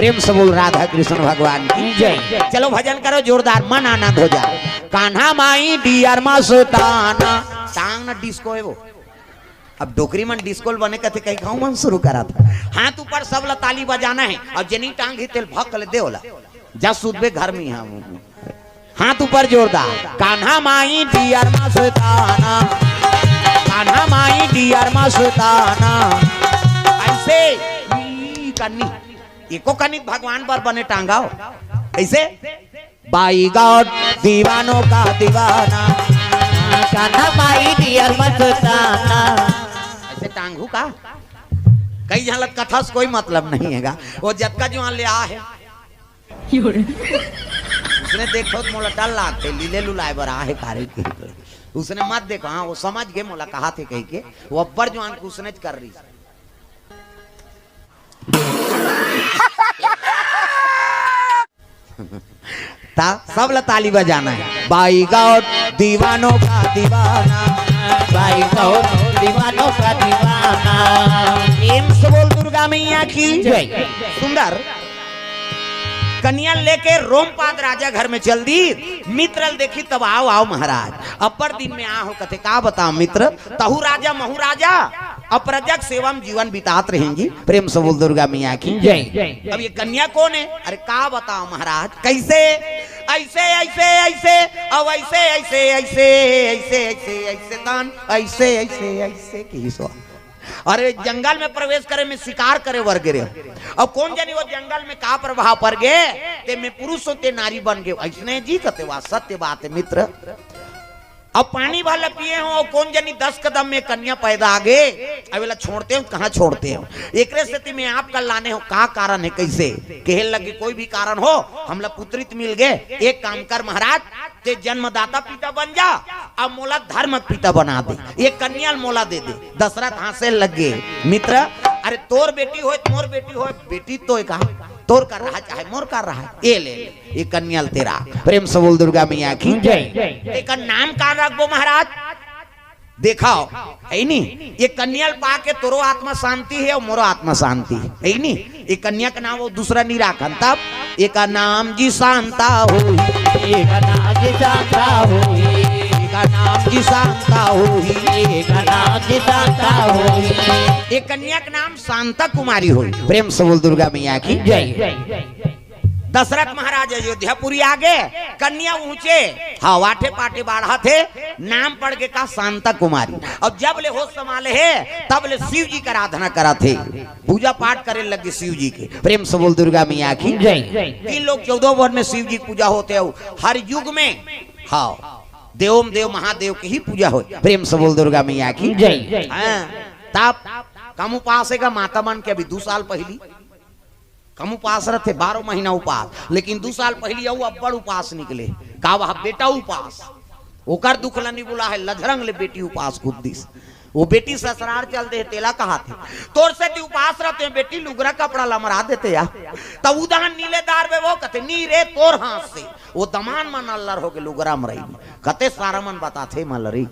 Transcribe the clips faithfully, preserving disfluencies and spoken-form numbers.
प्रेम से बोल राधा कृष्ण भगवान की जय। चलो भजन करो जोरदार, मन आनंद हो जाए। कान्हा माई डियर मस्ताना। टांग न डिस्को है वो। अब डोकरी मन डिस्को ल बने कथे कहीं गाँव मन शुरू करा था। हाथ ऊपर सब ला ताली बजाना है। अब जेनी टांग ही तेल भक ले दे ओला। जा सूतबे घर में। हाँ, हाथ ऊपर जोरदार। कान्हा माई डियर मस्ताना। कान्हा माई डियर मस्ताना। ऐसे ई कन्नी, एको कनिक भगवान पर बने टांगाओ। ऐसे बाई गॉड दीवानों का दीवाना। कान्हा माई डियर मस्ताना। ऐसे टांगू का? कई झलक कथा से कोई मतलब नहीं हैगा। वो जतका जुआन ले आ है। उसने देखो तो मोला डर लागथे, लीले लुलाए बर आ है कारी के। उसने मत देखो, हाँ, वो समझ गए मोला कहा थे कह के। वो अब्बर जुआन को उसने कर रही। ता सब ला ताली बजाना है। बाई गॉड दीवानों का दीवाना। बाई गॉड दीवानों का दीवाना। प्रेम से बोल दुर्गा मैया की जय। सुंदर कन्या लेके रोमपाद राजा घर में चल दी। मित्र ल देखी तब आओ, आओ महाराज। अपर दिन में आ हो कथे, का बताओ मित्र, तहु राजा महु राजा, अप्रजक सेवा में जीवन बितात रहेंगी। प्रेम से बोल दुर्गा मैया की जय। अब ये कन्या कौन है? अरे का बताओ महाराज, कैसे? ऐसे ऐसे ऐसे, अब ऐसे ऐसे ऐसे ऐसे ऐसे ऐसे दान, ऐसे ऐसे ऐसे की सो। अरे जंगल में प्रवेश करे में शिकार करे बर गे रहे। अब कौन जानी वो जंगल में का प्रभाव पड़ गए, ते में पुरुष होते नारी बन गए। ऐसने जी कते वा सत्य बात है मित्र। अब पानी भर ल पिए हो, कौन जानी दस कदम में कन्या पैदा आ गए। अब एला छोड़ते हो, कहाँ छोड़ते हो? एकरे सेती में आप कल लाने हो, का कारण है, कैसे? कहे लगे कोई भी कारण हो, हमला पुत्री त मिल गए। एक काम कर महाराज, ते जन्मदाता पिता बन जा, अब मोला धर्म पिता बना दे, ये कन्या ल मोला दे दे। दशरथ हंसे लगे, मित्र, अरे तोर बेटी होय, मोर बेटी होय, बेटी तो का, तोर का रहा चाहे मोर का रहा, ये ले ले, ये कन्या ल तेरा। प्रेम से बोल दुर्गा मैया की जय। एकर नाम का रखबो महाराज? देखाओ, है नी? ये कन्या ल पाके तोरो आत्मा शांति है और मोरो आत्मा शांति है, है नी? ये कन्या का नाम वो दूसरा नहीं राखन, तब एका नाम जी शांता होई। एका नाम जी शांता होई। एका नाम जी शांता होई। एका नाम जी शांता होई। ये कन्या का नाम शांता कुमारी होई। प्रेम से बोल दुर्गा मैया की जय। दशरथ महाराज अयोध्यापुरी आगे, कन्या ऊंचे, हाँ, वाठे पाटे बाढ़ा थे, नाम पड़ के का शांता कुमारी। अब जब ले होश संभाले है, तब ले शिव जी का आराधना करा थे, पूजा पाठ करे लगे शिव जी के। प्रेम से बोल दुर्गा मैया की जय। तीन लोग चौदह वन में शिव जी की पूजा होते हो, हर युग में, हाँ, देवम देव महादेव की ही पूजा हो। प्रेम से बोल दुर्गा मैया की जय। हाँ, तब कम उपास है का माता मन के अभी दो साल पहली कम उपास रहते, बारह महीना उपास, लेकिन दो साल पहली अउ अब्बड़ उपास निकले। का वह बेटा उपास, ओकर दुख ल नहीं बुला है, लझरंग ले बेटी उपास कूद दिस। वो बेटी ससुरार चल दे, तेला कहा थे, तोर से ती उपास रहते बेटी, लुगरा कपड़ा लमरा देते या, तब उदाहरण नीले दार बे वो कहते, "नी रे, तोर हाथ से।" वो दमान मन अल्लर हो के लुगरा मरई, कते सारा मन बताथे मलरी।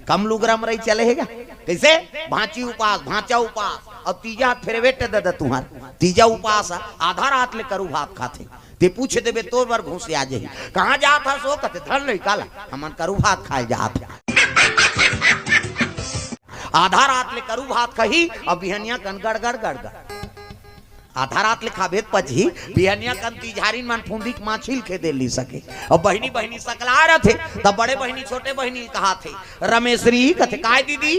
कम लुगरा मरई चले हेगा। कैसे? भांची उपास, भांचा उपास, अब तीजा हाथ फेरवेट दे दे तुहार। तीजा उपास, आधा रात ले करू भात खाथे। ते पूछ देबे, तोर बर घूस आ जाही। कहाँ जात हस? वो कहते, "धन नहीं काला, हमन करू भात खाए जात।" आधा रात ले करू भात खाही, अब बिहनिया कन गड़गड़ गड़गड़। आधा रात ले खाबे त पचही, बिहनिया कन तिजहारिन मन फुंदी के माछी ल खेदे ली सके। अब बहिनी, बहिनी सकला रथे, तब बड़े बहिनी, छोटे बहिनी कहा थे, "रमेशरी," कथे, "काय दीदी?"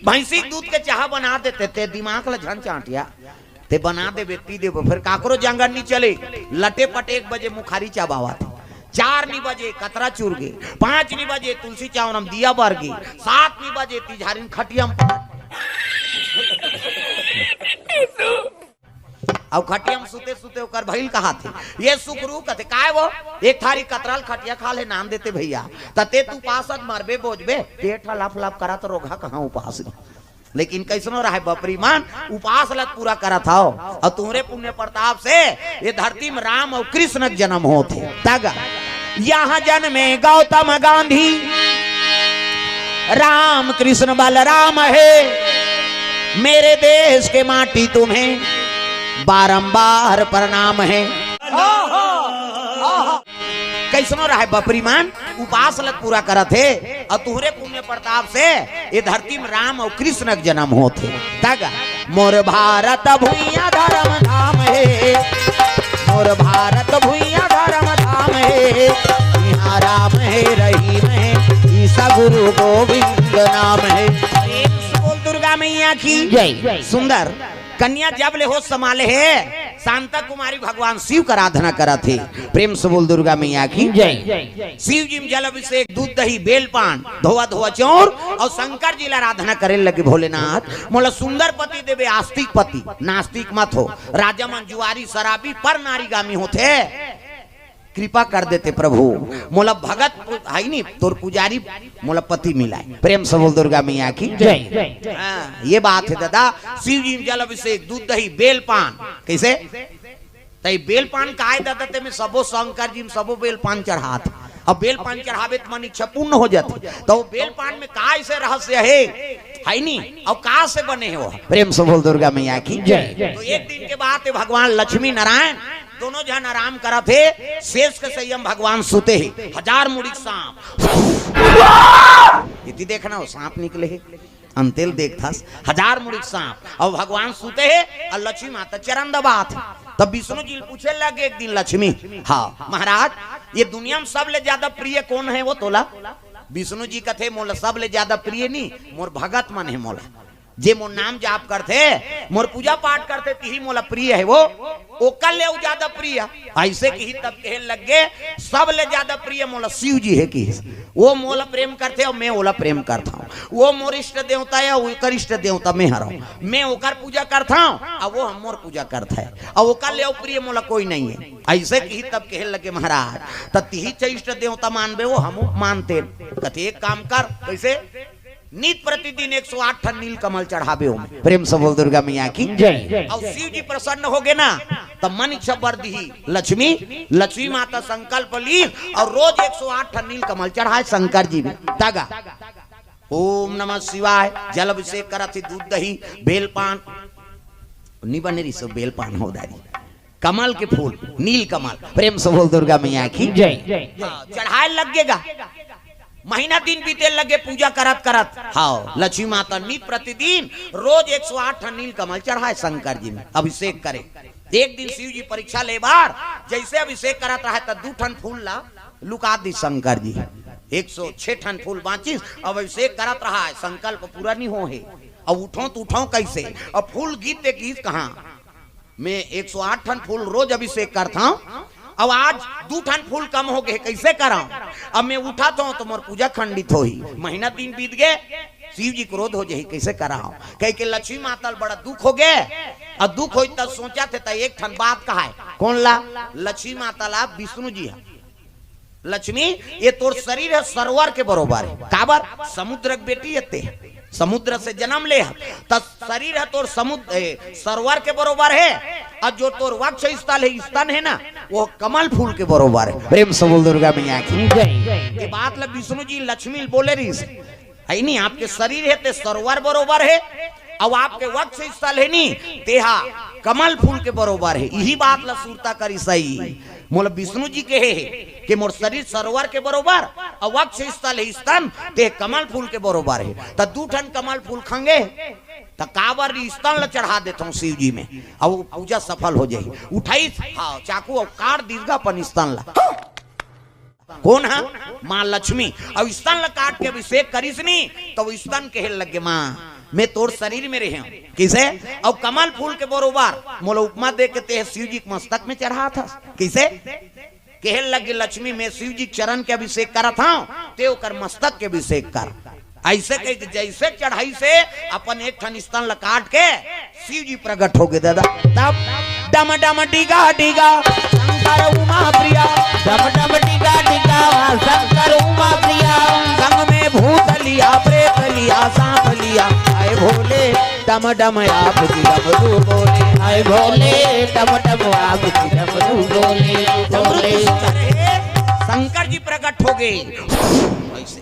"भैंसी के दूध के चाह बना देते, ते दिमाग ल झन चांटिया, ते बना देबे, पी देबो, फिर काकरो जांगर नी चले।" लटे पटे एक बजे मुखारी चाबावा थे, चार नी बजे कतरा चुरगे, पांच नी बजे तुलसी चावरम दिया बरगे, सात नी बजे तिजहारिन खटियम पलट। अउ खटिया में सुते सुते ओकर भइल कहा थे, "ये सुखरू," कथे, "काय वो?" "एक थारी कतरल खटिया खा ले, नाम देते भैया, तते तू पासत मरबे बोझबे, पेट ह लफ लफ करत रोगहा कहाँ उपास नहीं।" लेकिन कैसनो रहे बपरी मन, उपास लत पूरा करत हव, अउ तुम्हरे पुण्य प्रताप से ये धरती में राम अउ कृष्ण के जन्म होथे। तग यहाँ जन्मे गौतम गांधी, राम कृष्ण बलराम हे। मेरे देश के माटी तुम्हें बारंबार प्रणाम है। कैसनो रहे बपरी मन, उपास ल पूरा करत हे, अउ तुहरे पुण्य प्रताप से ये धरती में राम अउ कृष्ण के जन्म होत हे। तग मोर भारत भुइयां धर्म धाम हे, मोर भारत भुइयां धर्म धाम हे, इहां राम हे रहीम हे, ईसा गुरु गोविंद नाम हे। प्रेम से बोल दुर्गा मैया की जय। सुंदर कन्या जब ले होश संभाले हे, शांता कुमारी भगवान शिव का आराधना करत हे। प्रेम से बोल दुर्गा मैया की जय। शिव जी में जल अभिषेक, दूध दही बेल पान, धोवा धोवा चौर अउ शंकर जी ला आराधना करे लगे, भोलेनाथ मोला सुंदर पति देबे, आस्तिक पति, नास्तिक मत हो। राजा मन जुआरी शराबी पर नारीगामी होथे, कृपा कर देते प्रभु, मोला भगत हई नी तोर पुजारी, मोला पति मिलाय। प्रेम से बोल दुर्गा मैया की जय। हाँ, ये बात हे दादा। शिव जी में जल अभिषेक, दूध दही बेल पान, कैसे? तई बेल पान काय दादा, ते में सबो शंकर जी में सबो बेल पान चढ़ात। अब बेल पान चढ़ाबे त मन इच्छा पूर्ण हो जाथे। त वो बेल पान में काय से रहस्य हे, हई नी? अउ का से बने हे वो? प्रेम से बोल दुर्गा मैया की जय। तो एक दिन के बात हे, भगवान लक्ष्मी नारायण दोनों झन आराम करत हे। शेष के सैया म भगवान सुते हे, हजार मुड़ी के सांप। इति देखना हो, सांप निकले हे, अंतेल देखथस, हजार मुड़ी के सांप। अउ भगवान सुते हे अउ लक्ष्मी माता चरण दबात हे। तब विष्णु जी ल पूछे लगे एक दिन लक्ष्मी, हाँ महाराज, ये दुनिया में सबले ज्यादा प्रिय कोन हे वो तोला? विष्णु जी कथे, मोला सबले ज्यादा प्रिय नी, मोर भगत मन हे मोला। जे मोर नाम जाप करथे, मोर पूजा पाठ करथे, तिही मोला प्रिय हे वो। ओकर ले अउ ज्यादा प्रिय। अइसे किही तब कहे लगे, सबले ज्यादा प्रिय मोला शिव जी हे किहिस। वो मोला प्रेम करथे अउ मैं ओला प्रेम करथंव। वो मोर इष्ट देवता हे, ओकर इष्ट देवता मैं हरंव। मैं ओकर पूजा करथंव अउ वो हम मोर पूजा करथे। अउ ओकर ले अउ प्रिय मोला कोई नइ हे। अइसे किही तब कहे लगे महाराज, त तिही च इष्ट देवता मानबे, वो हमू मानतेन। कथे एक काम कर, कइसे? नित प्रतिदिन एक सौ आठ ठन नील कमल चढ़ाबे ओमे। प्रेम से बोल दुर्गा मैया की जय। अउ शिव जी प्रसन्न होगे ना, त मन इच्छा बर दिही लक्ष्मी। लक्ष्मी माता संकल्प लीस अउ रोज एक सौ आठ ठन नील कमल चढ़ाय शंकर जी में। तगा ओम नमः शिवाय, जल अभिषेक करत हे, दूध दही बेल पान, नी बने रिहिस बेल पान हो दारी, कमल के फूल, नील कमल। प्रेम से बोल दुर्गा मैया की जय। हाँ, चढ़ाय लगेगा। महीना दिन बीते लगे पूजा करत करत। हाँ, लक्ष्मी माता नित प्रतिदिन रोज एक सौ आठ ठन नील कमल चढ़ाय शंकर जी में, अभिषेक करे। एक दिन शिव जी परीक्षा ले बर जइसे अभिषेक करत रहय, त दू ठन फूल ला लुका दिस शंकर जी। एक सौ छह ठन फूल बांचिस, अब अभिषेक करत रहय, संकल्प पूरा नी होहे। अब उठंव त उठंव कइसे? अब फूल गिस ते गिस कहाँ? मैं एक सौ आठ ठन फूल रोज अभिषेक करथंव, अब आज दू ठन फूल कम होगे, कइसे करंव? अब मैं उठत हंव त मोर पूजा खंडित होही। महीना दिन बीत गे, शिव जी क्रोध हो जाही, कइसे करंव? कहिके लक्ष्मी माता ल बड़ा दुख होगे। अब दुख होइस त सोचत हे त एक ठन बात कहय, कोन ला? लक्ष्मी माता ला विष्णु जी ह। लक्ष्मी, ये तोर शरीर ह सरोवर के बरोबर हे। काबर? समुद्र के बेटी हे ते, समुद्र से जनम ले हस, त शरीर ह तोर समुद्र, ए, सरोवर के बरोबर हे, अउ जो तोर वक्ष स्थल हे, स्तन हे ना, वो कमल फूल के बरोबर हे। प्रेम से बोल दुर्गा मैया की जय। ये बात ला विष्णु जी लक्ष्मी ल बोले रिहिस, हे नी, आपके शरीर हे ते सरोवर बरोबर हे, अउ आपके वक्ष स्थल हे नी, तेहा कमल फूल के बरोबर हे। इही बात ला सुरता करिस हे। मोला विष्णु जी कहे हे कि मोर शरीर सरोवर के बरोबर, अउ वक्ष स्थल हे स्तन, ते कमल फूल के बरोबर हे। त दू ठन कमल फूल खंगे, त काबर स्तन ला चढ़ा देथंव शिव जी में, अउ पूजा सफल हो जाही। उठाइस, हाँ, चाकू अउ काट दिस गा अपन स्तन ला। कोन ह? माँ लक्ष्मी। अउ स्तन ल काट के अभिषेक करिस नी, त वो स्तन कहे लगे, माँ, मैं तोर शरीर में रहेंव। कइसे? अउ कमल फूल के बरोबर। मोला उपमा दे के तेह शिव जी के मस्तक में चढ़ात हस। कइसे? कहे लगे लक्ष्मी, मैं शिव जी के चरण के अभिषेक करत हंव, ते ओकर मस्तक के अभिषेक कर। अइसे कहिके जइसे चढ़ाइस हे, अपन एक ठन स्तन ल काट के शिव जी प्रगट होगे दादा। तब डम डम डिगा डिगा शंकर उमा प्रिया। डम डम डिगा डिगा शंकर उमा प्रिया। संग में भूत लिया, प्रेत लिया, सांप लिया। हाय भोले, डम डम आप जी डमरू बोले। हाय भोले, डम डम आप जी डमरू बोले। डमरू बोले। शंकर जी प्रगट होगे। अइसे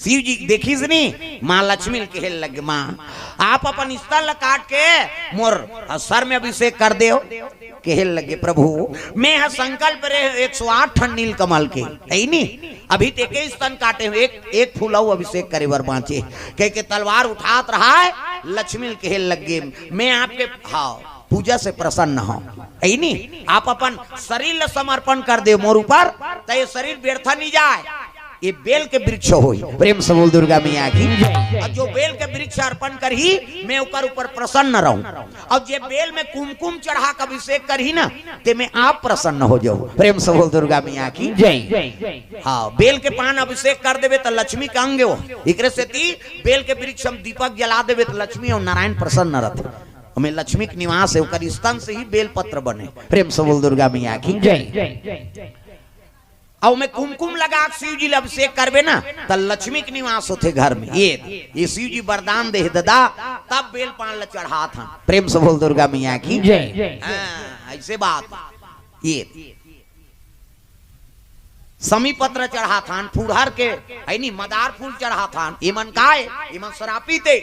शिव जी देखिस नी, माँ लक्ष्मी ल कहे लगे, माँ, आप अपन स्तन ल काट के मोर सर में अभिषेक कर देव। कहे लगे, प्रभु, मैं ह संकल्प रहे एक सौ आठ ठन नील कमल के, है नी? अभी ते के स्तन काटे हँव, एक, एक फूल अउ अभिषेक करे बर बाँचे। कह के तलवार उठात रहय, लक्ष्मी ल कहे लगे, मैं आपके, हाँ, पूजा से प्रसन्न हँव, है नी? आप अपन शरीर ल समर्पण कर देव मोर ऊपर, त ये शरीर व्यर्थ नहीं जाय। ये बेल के वृक्ष होही। प्रेम से बोल दुर्गा मैया की। और जो बेल के वृक्ष अर्पण करही, मैं ओकर ऊपर प्रसन्न रहूं। और जे बेल में कुमकुम चढ़ा के अभिषेक करही ना, ते में आप प्रसन्न हो जाओ। प्रेम से बोल दुर्गा मैया की। जय। हाँ, बेल के पान अभिषेक कर देवे त लक्ष्मी के अंग हो। एकरे सेती बेल के वृक्ष हम दीपक जला देवे त लक्ष्मी और नारायण प्रसन्न रहते। हमें लक्ष्मी के निवास है, ओकर स्तन से ही बेल पत्र बने। प्रेम से बोल दुर्गा मैया की। जय। अउ में कुमकुम लगा के शिव जी ल अभिषेक करबे ना, त लक्ष्मी के निवास होथे घर में। ये, ये शिव जी वरदान दे हे ददा, तब बेल पान ल चढ़ात हन। प्रेम से बोल दुर्गा मैया की। जय। हाँ, ऐसे बात। ये समी पत्र चढ़ात हन, फुड़हर के, है नी, मदार फूल चढ़ात हन। ये मन काय? ये मन श्रापित हे।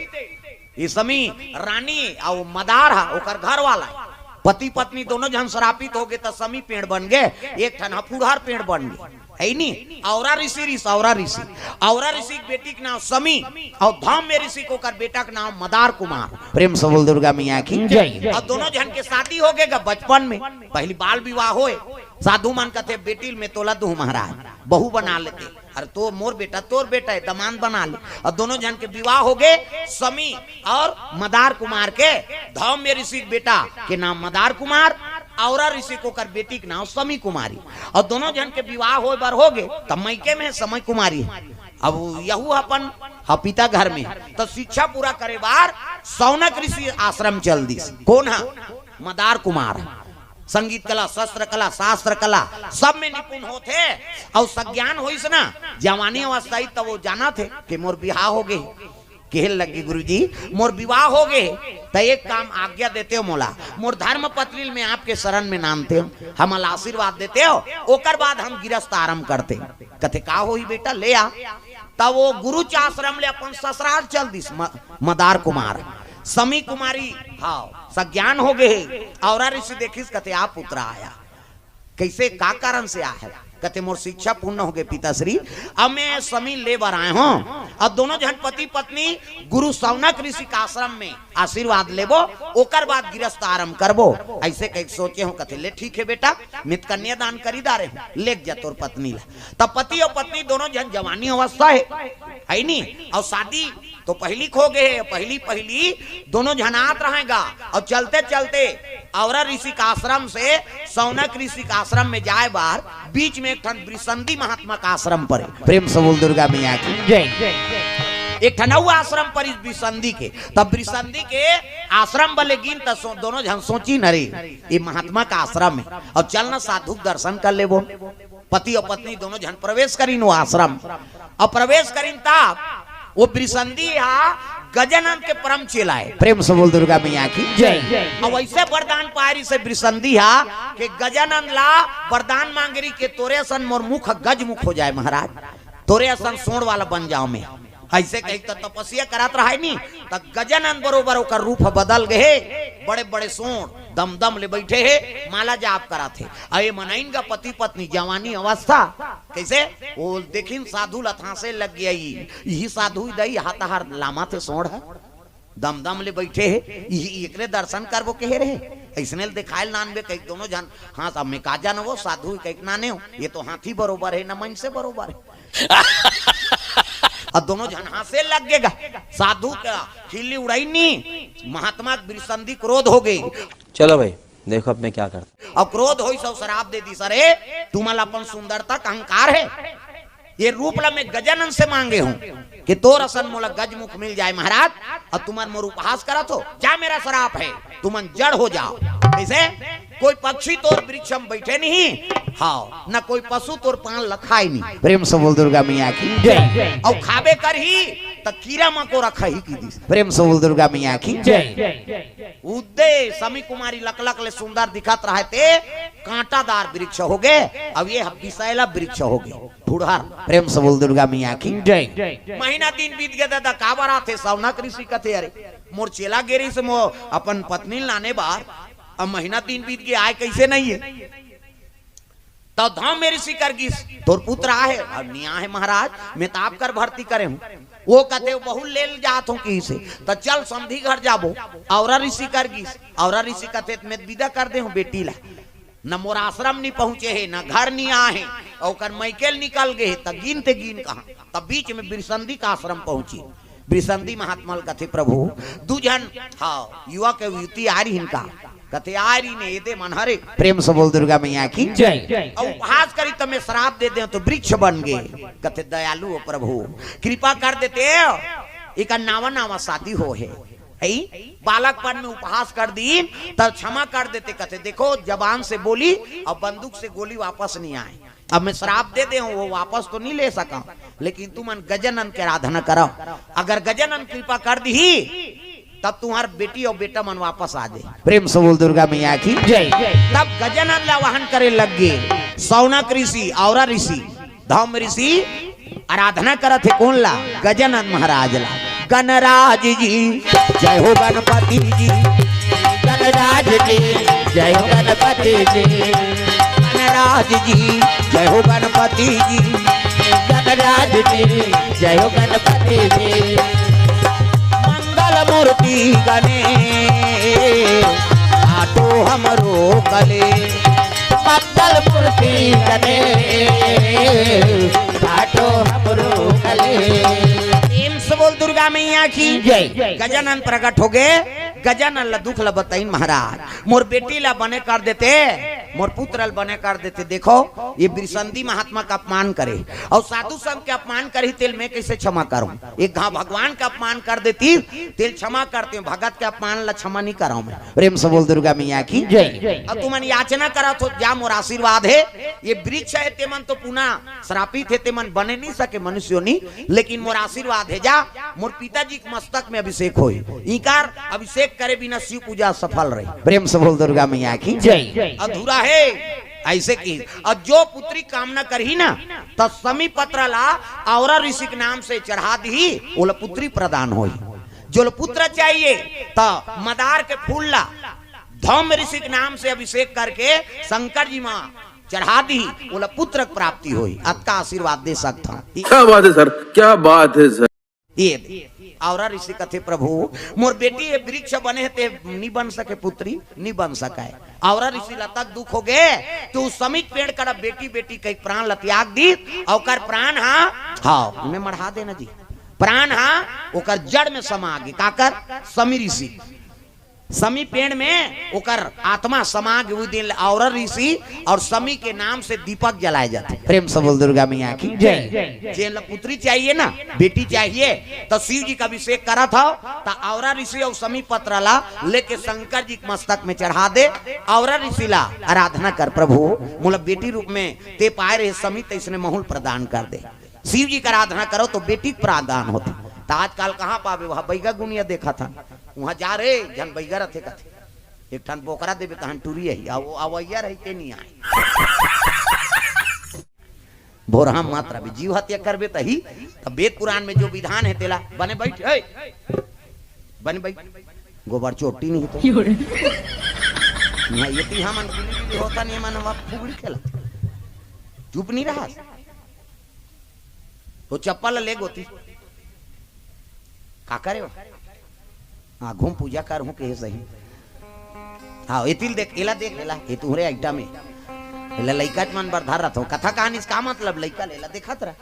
ये समी रानी अउ मदार ह, ओकर घर वाला हे। पति पत्नी दोनों झन श्रापित हो गे, त समी पेड़ बन गे, एक ठन ह फुड़हर पेड़ बन गे, है नी? औरा ऋषि, ऋषि, औरा ऋषि, औरा ऋषि के बेटी के नाम समी, अउ धौम्य ऋषि के ओकर बेटा के नाम मदार कुमार। प्रेम से बोल दुर्गा मैया की। जय। अउ दोनों झन के शादी हो गे गा बचपन में, पहली बाल विवाह होए। साधु मन कथे, बेटी ल में तोला दूं महाराज, बहू बना लेते। अरे तो मोर बेटा, तोर बेटा हे, दमांद बना ले। अउ दोनों झन के विवाह हो गे, समी अउ मदार कुमार के। धौम्य ऋषि के बेटा के नाम मदार कुमार, औरा ऋषि के ओकर बेटी के नाम समी कुमारी। अउ दोनों झन के विवाह होए बर हो गे, त मइके में समी कुमारी हे। अब यहू अपन ह पिता घर में, त शिक्षा पूरा करे बर सौनक ऋषि आश्रम चल दिस। कोन ह? मदार कुमार। संगीत कला, शस्त्र कला, शास्त्र कला, सब में निपुण होथे। अउ सज्ञान होइस ना, जवानी अवस्था ही, तब वो जानत हे कि मोर बिहाव हो गे। कहे लगे, गुरुजी, मोर विवाह हो गे, त एक काम आज्ञा देते हो मोला, मोर धर्म पत्नी ल मैं आपके शरण में नानते हो, हमला आशीर्वाद देते हो, ओकर बाद हम गृहस्थ आरंभ करते। कथे, का होही बेटा, ले आ। तब वो गुरुच आश्रम ले अपन ससुराल चल दिस, म-, मदार कुमार। समी कुमारी, हाँ, सज्ञान हो गे हे। औरा ऋषि देखिस, कथे, आप पुत्र आया। कैसे, का कारण से आए हे? कथे, मोर शिक्षा पूर्ण हो गे पिताश्री, अब मैं समी ले बर आए हँव। अब दोनों झन पति पत्नी गुरु सौनक ऋषि के आश्रम में आशीर्वाद लेबो, ओकर बाद गृहस्थ आरंभ करबो। ऐसे कह के सोचे हँव। कथे, ले ठीक हे बेटा, मैं त कन्यादान करी डारे हँव, लेग जा तोर पत्नी ला। तब पति अउ पत्नी दोनों झन जवानी अवस्था हे, है नी? अउ शादी तो पहिली क हो गे हे, पहिली पहिली दोनों झन आत रहय गा, अउ चलते चलते औरा ऋषि के आश्रम से सौनक ऋषि के आश्रम में जाए बर बीच में एक ठन वृषंदी महात्मा के आश्रम परे। प्रेम से बोल दुर्गा मैया की। जय। एक ठन अउ आश्रम परिस वृषंदी के, तब वृषंदी के आश्रम बर लेगिन त सो-, दोनों झन सोचिन, अरे, ये महात्मा के आश्रम हे, अउ चल ना साधु के दर्शन कर लेबो। पति अउ पत्नी दोनों झन प्रवेश करिन वो आश्रम। अउ प्रवेश करिन तब वो वृषंदी हा गजानन के परम चेला हे। प्रेम से बोल दुर्गा मैया की। जय। अउ ऐसे वरदान पाय रिहिसे वृषंदी हा कि गजानन ला वरदान मांगे रिहिस कि तोरे असन मोर मुख गजमुख हो जाए महाराज, तोरे असन सोंड़ वाला बन जाँव मैं। ऐसे कहि त तपस्या करत रहय नी, त गजानन बरोबर ओकर रूप बदल गे हे। बड़े बड़े सोंड़ दमदम ले बइठे हे, माला जाप करत हे। अउ ये मनइन गा पति पत्नी जवानी अवस्था, कइसे? वो देखिन साधु ल त हाँसे लग गे, इही साधु दई, हा तहार लामत हे सोंड़ ह, दमदम ले बइठे हे, इही एकरे दर्शन करबो कहे रहे, अइसने ल देखाय ल नानबे कहिके दोनों झन। हाँ, अब मैं का जानँव, वो साधु कहिके नानेंव, ये तो हाथी बरोबर हे, न मनसे बरोबर हे। अउ दोनों झन हाँसे लग गे गा। साधु के खिल्ली उड़ाइन नी, महात्मा के वृषंदी क्रोध हो गे। चलो भाई, देखो अब मैं क्या करता। अउ क्रोध होइस अउ सराप दे दिस, अरे, तुमन ल अपन सुंदरता के अहंकार हे, ये रूप ला मैं गजानन से मांगे हँव कि तोर असन मोला गजमुख मिल जाए महाराज, अउ तुमन मोर उपहास करत हो, जा मेरा सराप हे, तुमन जड़ हो जाव। कइसे? कोई पक्षी तोर वृक्ष म बइठे नहीं, हाँ, न कोई पशु तोर पान ल खाय नहीं। प्रेम से बोल दुर्गा मैया की। जय। अउ खाबे करही त कीरा मकोरा खाही कहि दिस। प्रेम से बोल दुर्गा मैया की। जय। उदे समी कुमारी लकलक ले सुंदर दिखत रहय ते, कांटादार वृक्ष होगे, अब ये ह बिसैला वृक्ष होगे। फुड़हर, प्रेम से बोल दुर्गा मैया की। जय। महीना दिन बीत गे दादा, काबर आथे? सौनक ऋषि कथे, "अरे, मोर चेला गे रिहिस, मोर अपन पत्नी ल लाने बर, अब महीना दिन बीत गे, आय कइसे नइ हे?" त धौम्य ऋषि कर गिस, "तोर पुत्र आहे?" "अब नइ आहे महाराज, मैं त आप कर भर्ती करे हूँ।" वो कथे, "बहुत ले ल जात हूँ किहिसे।" "त चल समधी घर जाबो।" औरा ऋषि कर गिस, औरा ऋषि कथे, "त मैं त विदा कर दे हूँ बेटी ला, न मोर आश्रम नइ पहुँचे हे, न घर नइ आहे, अउ ओकर मइके ल निकल गे हे, त गिन ते गिन कहाँ।" त बीच में वृषंदी का आश्रम पहुँची। वृषंदी महात्मा ल कथे, "प्रभु, दू झन, हाँ, युवा के युवती आय रिहिन का?" कथे, "आय रिहिन, एदे मन हरे।" प्रेम से बोल दुर्गा मैया की। जय। "अउ उपहास करी त मैं श्राप दे देंव, त वृक्ष बन गे।" कथे, "दयालु हो प्रभु, कृपा कर देते, एकर नावा नावा शादी होहे, अई बालकपन में उपहास कर दीन, त क्षमा कर देते।" कथे, "देखो, जबान से बोली अउ बंदूक से गोली वापस नइ आय। अब मैं श्राप दे दे हूँ, वो वापस तो नइ ले सकँव, लेकिन तुमन गजानन के आराधना करव, अगर गजानन कृपा कर दिही, तब तुम्हार बेटी अउ बेटा मन वापस आ जाही।" प्रेम से बोल दुर्गा मैया की। जय। तब गजानन ला आवाहन करे लग गे सौनक ऋषि, औरा ऋषि, धौम्य ऋषि आराधना करत हे कोन ला? गजानन महाराज ला। "गणराज जी, जय हो गणपति जी।" गणराज जी, जय हो गणपति जी। गणराज जी, जय हो गणपति जी। गणराज जी, जय हो गणपति जी। मंगल मूर्ति गणेश, आटो हमरो कले। मंगल मूर्ति गणेश, आटो हमरो कले। प्रेम से बोल दुर्गा मैया की। जय। गजानन प्रकट हो गे। गजानन ला दुख ला बताइन, "महाराज, मोर बेटी ला बने कर देते, मोर पुत्र ला बने कर देते। देखो, ये वृषंदी महात्मा का अपमान करे अउ साधु संत के अपमान करही, तेला मैं कइसे क्षमा करँव? एक घांव भगवान का अपमान कर देतिस, तेला क्षमा करतेंव, भगत के अपमान ला क्षमा नइ करँव मैं।" प्रेम से बोल दुर्गा मैया की। जय। अउ तुमन याचना करत हो, जा मोर आशीर्वाद हे, ये वृक्ष हे, तेमन तो पुनः श्रापित हे, तेमन बने नइ सके मनुष्य योनि, लेकिन मोर आशीर्वाद हे, जा मोर पिताजी के मस्तक में अभिषेक होही। इँकर अभिषेक करे बिना शिव पूजा असफल रही। प्रेम से बोल दुर्गा मैया की। जय। अधूरा हे, अइसे कि, अउ जो पुत्री कामना करही ना, त समी पत्र ला औरा ऋषि के नाम से चढ़ा दिही, ओला पुत्री प्रदान होही। जो ला पुत्र चाहिए, त मदार के फूल ला धौम्य ऋषि के नाम से अभिषेक करके शंकर जी मा चढ़ा दिही, ओला पुत्र के प्राप्ति होही। अतका आशीर्वाद दे सकत हँव। क्या बात है सर, क्या बात है सर। ये औरा ऋषि कथे, "प्रभु, मोर बेटी ये वृक्ष बने हे, ते नइ बन सके पुत्री, नइ बन सकय।" औरा ऋषि ला तक दुख हो गे, त ओ समी के पेड़ करा बेटी, बेटी कहिके प्राण ला त्याग दिस, अउ ओकर प्राण हा, हाँ, मैं मढ़ा देना जी, प्राण हा ओकर जड़ में समा गे। काकर? समी ऋषि। समी पेड़ में ओकर आत्मा समा गे। उही दिन ले औरा ऋषि अउ समी के नाम से दीपक जलाए जाथे। प्रेम से बोल दुर्गा मैया की। जय। जेन ला पुत्री चाहिए ना, बेटी चाहिए, त शिव जी का अभिषेक करत हव, त औरा ऋषि अउ समी पत्र ला लेके शंकर जी के मस्तक में चढ़ा दे। औरा ऋषि ला आराधना कर, "प्रभु, मोला बेटी रूप में ते पाए रहे समी, तइसने महूँ ल प्रदान कर दे।" शिव जी का आराधना करव त बेटी के प्रदान होथे। त आजकल कहाँ पाबे, वहाँ बैगा गुनिया देखत हन, उहाँ जा रे, झन बैगा रथे कथे, एक ठन बोकरा देबे तहन टूरी आही, अउ अवइया रही ते नइ आय। भोरहा मात्र भी जीव हत्या करबे तही, त वेद पुराण में जो विधान हे तेला, "बने बइठ, ए, बने बइठ, गोबर चोटी नहीं तो।" ना, ये तो हमन गुली गुली होता नहीं, मन अब फुगड़ी खेला। चुप नइ रहस। वो चप्पल ले गोती। का करे हो? हाँ, घूम पूजा कर हूँ कहे सही। हाँ, एतिल देख, एला देख, एला, ये तुहरे आइटम हे। एला लइका मन बर धर रथो। कथा कहानी से का मतलब, लइका ले, एला देखत रह।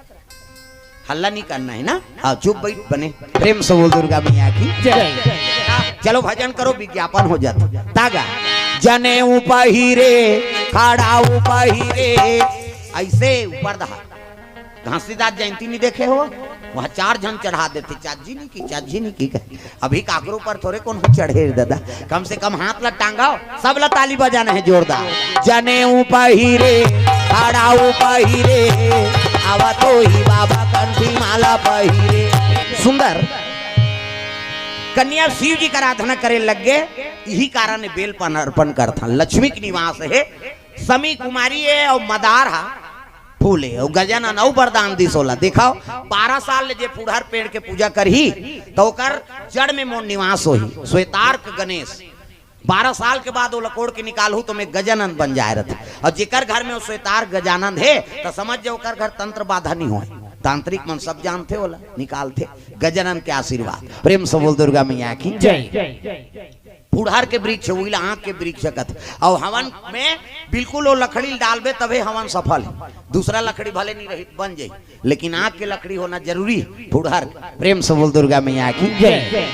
हल्ला नहीं करना है ना? हाँ, चुप बैठ बने। प्रेम से बोल दुर्गा मैया की जय। चलो भजन करो, विज्ञापन हो जाता। तागा। जनेऊ पहिरे, खड़ाऊ पहिरे, अइसे ऊपर दहा। घासीदास जयंती नहीं देखे हो? वहाँ चार झन चढ़ा देते, "चाची नहीं की, चाची नहीं की।" अभी काकरो पर थोरे कोनो चढ़े रे दादा, कम से कम हाथ ला टांगाओ, सब ला ताली बजाना है जोरदार। जनेऊ पहिरे, खड़ाऊ पहिरे, आवा तो ही बाबा कंठी माला पहिरे। सुंदर कन्या शिव जी का आराधना करे लग गे, यही कारण है बेल पान अर्पण करथन। लक्ष्मी के निवास है, समी कुमारी हे अउ मदार हा फूल हे, अउ गजानन अउ वरदान दिस ओला। देखव, बारह साल ले जे पुड़हर पेड़ के पूजा करही, त ओकर जड़ में मोर निवास होही। श्वेतार्क गणेश, बारह साल के बाद ओला कोड़ के निकालहू, त मैं गजानन बन जाय रथे। अउ जेकर घर में वो श्वेतार्क गजानन हे, त समझ जा, ओकर घर तंत्र बाधा नहीं होय, तांत्रिक मन सब जानथे, ओला निकालथे। गजानन के आशीर्वाद। प्रेम से बोल दुर्गा मैया की। जय। पुड़हर के वृक्ष, उइला आँख के वृक्ष कथे। अउ हवन में बिल्कुल वो लकड़ी डालबे, तभे हवन सफल हे। दूसरा लकड़ी भले नहीं रही, बन जाई, लेकिन आँख के लकड़ी होना जरूरी हे। पुड़हर, प्रेम से बोल दुर्गा मैया की। जय।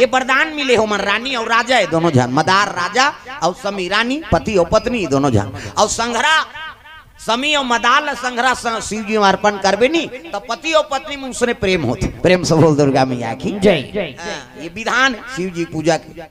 ये वरदान मिले हे ओमन, रानी अउ राजा हे दोनों झन, मदार राजा अउ समी रानी, पति अउ पत्नी दोनों झन। अउ संघरा समी अउ मदार ल संघरा स-, शिव जी में अर्पण करबे नी, त पति अउ पत्नी में उसने प्रेम होथे। प्रेम से बोल दुर्गा मैया की। जय। हाँ, ये विधान हे शिव जी पूजा के।